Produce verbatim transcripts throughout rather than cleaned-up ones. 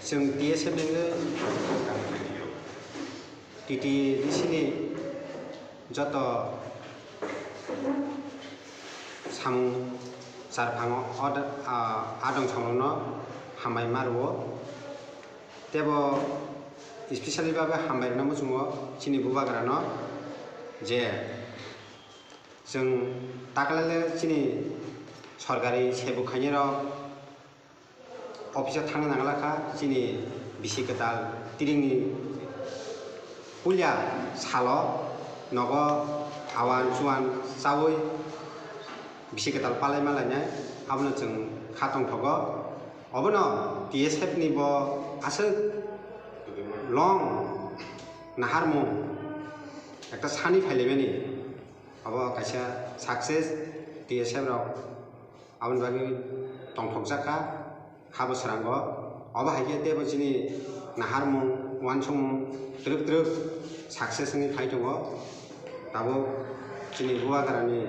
Chwng T S F ni wngwi T T D C ni joto samung charphango o da-, a, adong songrokno hambai ma rwo. Tebo specially babe hambai rwna muchungo chini bubagrano je chwng taklele chini sorkari sebuk khainai rok office o thangna nangla kha, chini bisi kwtal tiringni puila salo nogo awan chuan chaui bisi kwtal palai ma lainai, abono chwng kha tongthogo. Obono T S F ni bo aswk long naharmung ekta sani phailaimani, obo kaisa success T S F rok. Aboni bagwi tongthokjak kha, habo swrango. Obo hai khe teibo chini naharmung, uansukmung twrwk twrwk success wngwi phai tongo. Tabuk chini bubagrani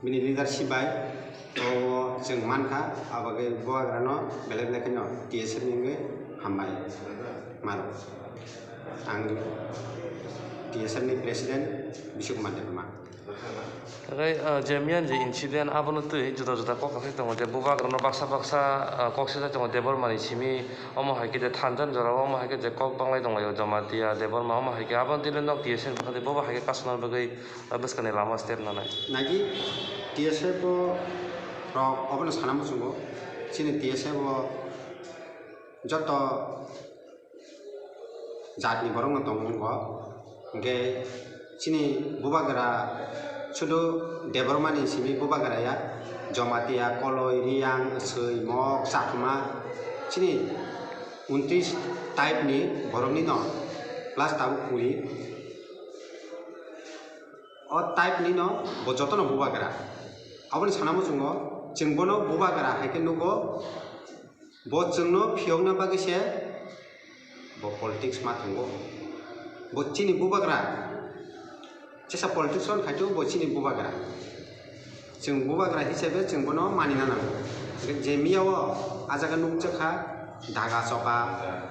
bini leadership bai o chwng mankha, abo bagwi bubagrano belai belai kheno T S F ni wngwi hambai mano. Ang T S F ni president Bishu Kumar Debbarma. Tei, ah, je miyani je incident, abono twi juda juda kok kwthai tongo, je bubagrano baksa baksa, ah, kok sijak tongo Debbarmani simi, omo hai khe je thansa ni jora o, omo hai khe je kok banglai tonglaio Jamatia, Debbarma, omo hai khe aboni twi nok T S F ni bwkhak twi bobo hai khe kasonani bagwi, ah, bwskangni lama step nanai. Nagi T S F o rok obono sana muchungo, chini T S F o joto jatni borokno tong wngo. Hwnkhe chini bubagra sudu Debbarmani simi bubagra ya, Jamatia, Koloi, Riyang, Swimok, Chakma, chini untris type ni borokni no plus tabuk puri. O type ni no bo jotono bubagra. Aboni sana muchungo chwng bono bubagra hai khe nugo. Bo chwngno phiyokna bagwi se bo politics ma tongo. Bo chini bubagra. Chesa politics on khaito bo chini bubagra. Chwng bubagra hisabe chwng bono manina nango. Hwnkhe je miyao a jaga nukjakha daga choka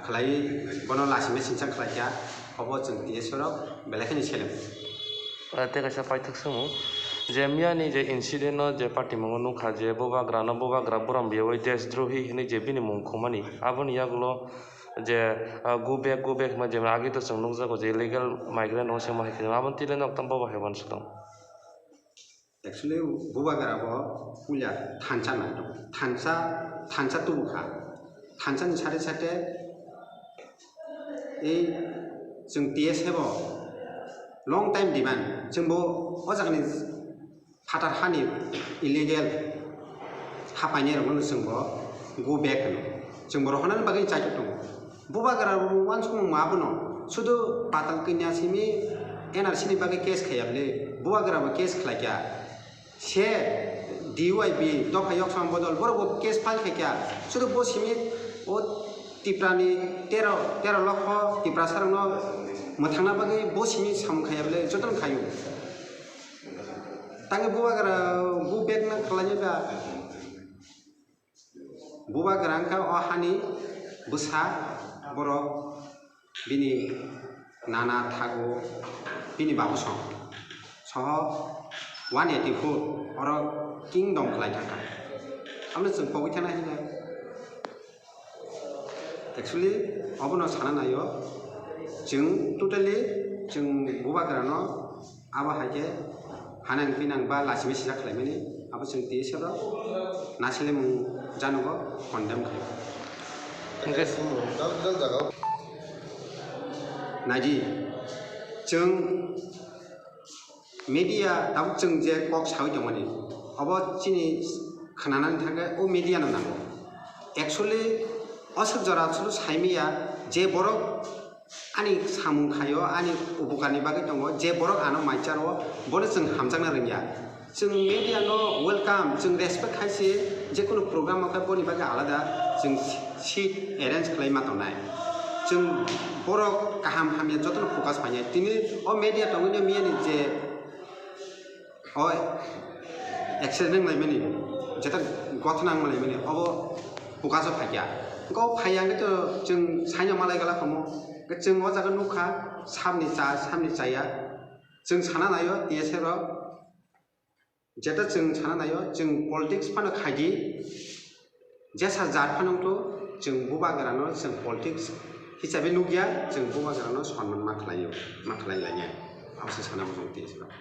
khlaiwi bono lachima singcha khlaikha, obo chwng T S F rok belai kheno seleng. Ah, tei kaisa paithak swngmung, je miyani je incident no je patimungo nukha, je bubagra no bubagra borom riyawi deshdrohi hinwi je bini mung khumani, aboni yagulo je, ah, go back, go back hwnma je agi to chwng nukjago je illegal migrant rok se ma hai khe aboni tile nok tamo bo hai uansukha. Actually, bubagra bo puila thansa nai tongo, thansa, thansa tubu kha, thansa ni sade sade ei chwng T S F o long time demand, chwng bo o jaga ni phatar hani illegal ha painai rok no chwng bo go back hwno, chwng bo rohornani bagwi chaitok tongo. Bubagra bo uansukmung ma bono sudu patal kanya simi N R C ni bagwi case khaiya bwle, bubagra bo case khlaikha. Se D Y B dopha yoksam bodol borok bo case file khaikha. Sudu bo simi o Tipra ni tero, tero lokho Tiprasa rokno mwthangna bagwi bo simi samung khaiya bwle jotono khaio. Tangwi bubagra go back na khlainai ba. Bubagra wngkha o hani bwsa borok bini nana thago bini babu song soho one eighty four oro kingdom khlai thangkha. Aboni chwng pogwi thangna hinkhe actually obono sana naio chwng totally chwng bubagrano Abo hai khe hanang pinang ba lachimai sijak khlaimani, abo chwng T S F rok naisinglaimung janogo condemn khlai. Hwnkhe dal dal jaga o. Naidi, chwng media tabuk chwng je kok saui tongmani, abo chini khwnanani thangkhe o media no nango. Actually, o swk jora chwng saimaya je borok ani samung khaio, ani upokarni bagwi tongo, je borok ano maicharo, bono chwng hamjakna rwngya. Chwng media no welcome, chwng respect khai se, je kunu program o khe boni bagwi alada chwng seat arrange khlai ma tongnai. Chwng borok kaham hamya jotono focus painai. Tini o media tongwi no miyani je o accident wnglaimani, jeta gothona wnglaimani, obo focus o phaikya. Kok phai ang to chwng saino malai gala khomo. Chwng o jaga nukha, samni cha, samni chaya. Chwng sana naio, T S F rok. Jeta chwng sana naio, chwng politics phano khaidi. Jesa jat phano to chwng bubagrano chwng politics hisabe nukya, chwng bubagrano sonman ma khlaio, ma khlai lanya. Abo se sana bo chwng T S F rok.